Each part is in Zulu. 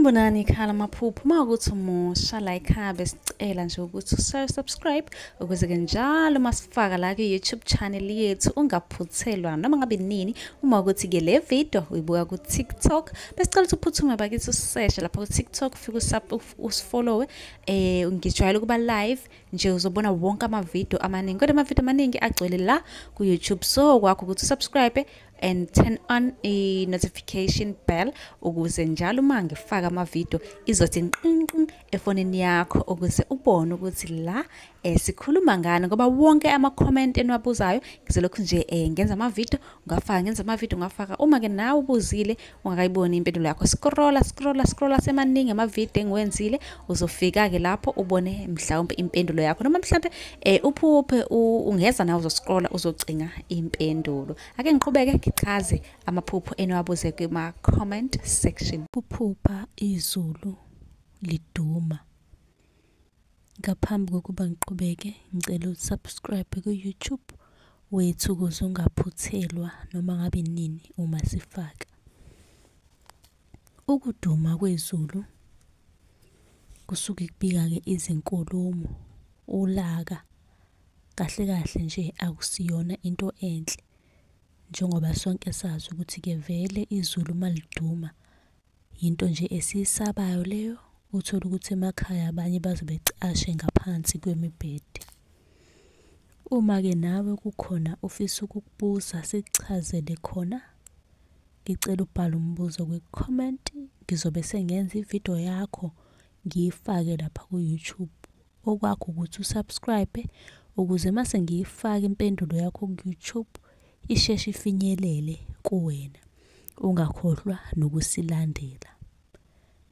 Sanibonani ekhaya lamaphupho. Uma ukuthi umusha la ekhaya besicela nje ukuthi usubscribe ukuze-ke njalo uma sifaka la kwi-YouTube channel yethu ungaphuthelwa noma ngabe nini. Uma ukuthi-ke le video uyibuka ku-TikTok, besicela ukuthi uphuthume bakithi useshe lapha ku-TikTok, ufike usifollowe. Ngijwayele ukuba live nje, uzobona wonke amavidiyo amaningi, kodwa amavidiyo amaningi agcwele la ku-YouTube. So kwakho ukuthi usubscribe and turn on i-notification bell ukuze njalo uma ngifaka amavidiyo izothi nqinqin efonini yakho, ukuze ubone ukuthi la sikhuluma ngani, ngoba wonke ama-comment eniwabuzayo ngizolokhu nje ngenza amavidiyo ngafaka, ngenza amavidiyo ngafaka. Uma-ke nawe ubuzile ungakayiboni impendulo yakho, scrolla scrolla scrolla, semaningi amavidiyo engiwenzile, uzofika-ke lapho ubone mhlawumbe impendulo yakho, noma mhlawumbe uphuphe ungeza nawe uzoscrolla uzocinga impendulo. Ake ngiqhubeke ngichaze amaphupho eniwabuze kuma-comment section. Kuphupha izulu liduma. Ngaphambi kokuba ngiqhubeke, ngicela usubscribe ku-YouTube wethu ukuze ungaphuthelwa noma ngabe nini uma sifaka. Ukuduma kwezulu kusuke kubika-ke izinkulumo, ulaka. Kahle kahle nje akusiyona into enhle, njengoba sonke sazi ukuthi-ke vele izulu uma liduma yinto nje esiyisabayo leyo. Uthole ukuthi emakhaya abanye baze becashe ngaphansi kwemibhede. Uma-ke nawe kukhona ofisa ukukubuza sikuchazele khona, ngicela ubhale umbuzo kwi-comment, ngizobe sengenza ividiyo yakho ngiyifake lapha ku-YouTube. Okwakho ukuthi usubscribe ukuze mase ngiyifaka impendulo yakho ku-YouTube isheshe ifinyelele kuwena. Ungakhohlwa nokusilandela.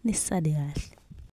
Nisale kahle.